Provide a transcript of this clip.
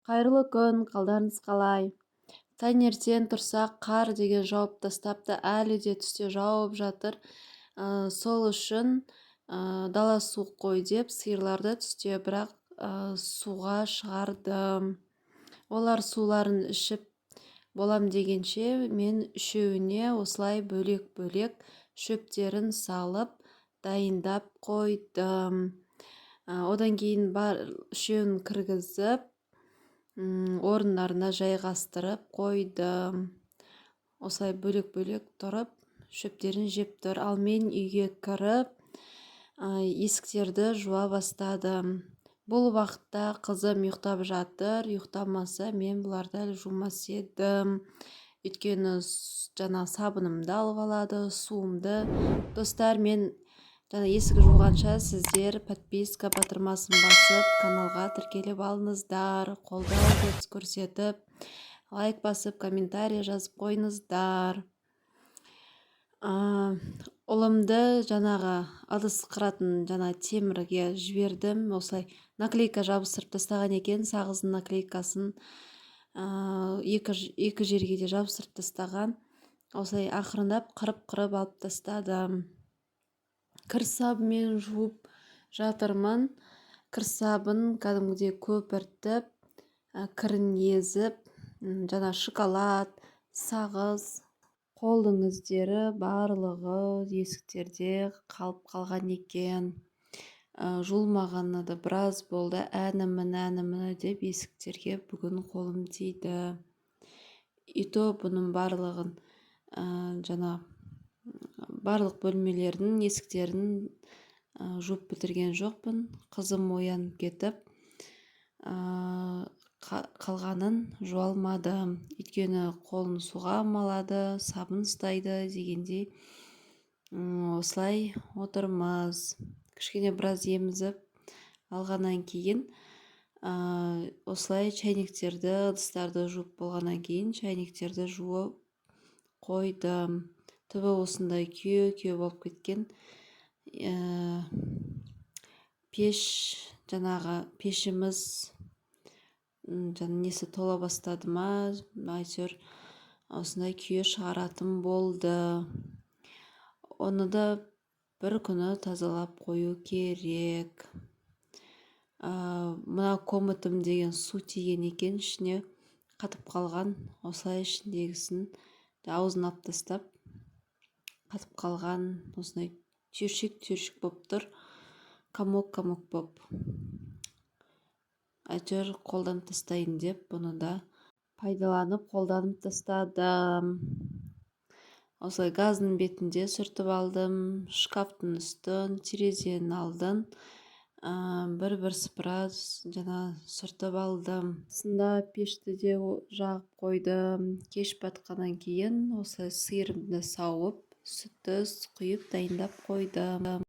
Қайырлы күн, қалдарыңыз қалай? Таңертең тұрсақ, қар деген жауып тастапты, әлі де түсте жауып жатыр. Сол үшін дала суық қой деп сиырларды түсте бірақ суға шығардым. Олар суларын ішіп болам дегенше, мен үшеуіне осылай бөлек-бөлек шөптерін салып дайындап қойдым. Одан кейін бар үшеуін кіргізіп, орындарына жайғастырып қойдым. Осылай бөлек-бөлек тұрып, шөптерін жеп тұр. Ал мен үйге кіріп, есіктерді жуа бастадым. Бұл уақытта қызым ұйықтап жатыр. Ұйықтамаса, мен бұларды әлі жумас едім. Өйткені жаңа сабынымды алып алады, суымды. Достар, мен жаңа есік жуғанша сіздер подписка батырмасын басып, каналға тіркеліп алыңыздар. Қолдау көрсетіп, лайк басып, комментарий жазып қойыңыздар. Ұлымды жаңағы ыдыс қыратын жаңа темірге жібердім. Осылай наклейка жабыстырып тастаған екен, сағыздың наклейкасын екі жерге де жабыстырып тастаған. Осылай ақырындап қырып-қырып алып тастадым. Кір сабынмен жуып жатырмын. Кір сабын кәдімгідей көпіртіп, кірін езіп, жаңа шоколад, сағыз, қолдың іздері барлығы есіктерде қалып қалған екен. Жуылмағанына да біраз болды. Әні-міне, әні-міне деп есіктерге бүгін қолым тиді. И то бұның барлығын жаңа барлық бөлмелердің есіктерін жуып бітірген жоқпын. Қызым оянып кетіп, қалғанын жуа алмадым. Өйткені қолын суға малады, сабын ұстайды дегендей, осылай отырмыз. Кішкене біраз емізіп алғаннан кейін, осылай чайниктерді, ыдыстарды жуып болғаннан кейін чайниктерді жуып қойдым. Түбі осындай күйе-күйе болып кеткен. Пеш, жаңағы пешіміз жаңа несі тола бастады ма, әйтеуір осындай күйе шығаратын болды. Оны да бір күні тазалап қою керек. Мына комнатам деген су тиген екен, ішіне қатып қалған. Осылай ішіндегісін аузын алып тастап, қатып қалған, осындай түйіршік-түйіршік болып тұр, комок-комок болып. Әйтеуір қолданып тастайын деп бұны да пайдаланып, қолданып тастадым. Осылай газдың бетінде сүртіп алдым, шкафтың үстін, терезенің алдын бір-бір сыпыра жаңа сүртіп алдым. Астында пешті де жағып қойдым. Кеш батқаннан кейін осылай сиырымды сауып, сүтті құйып дайындап қойдым.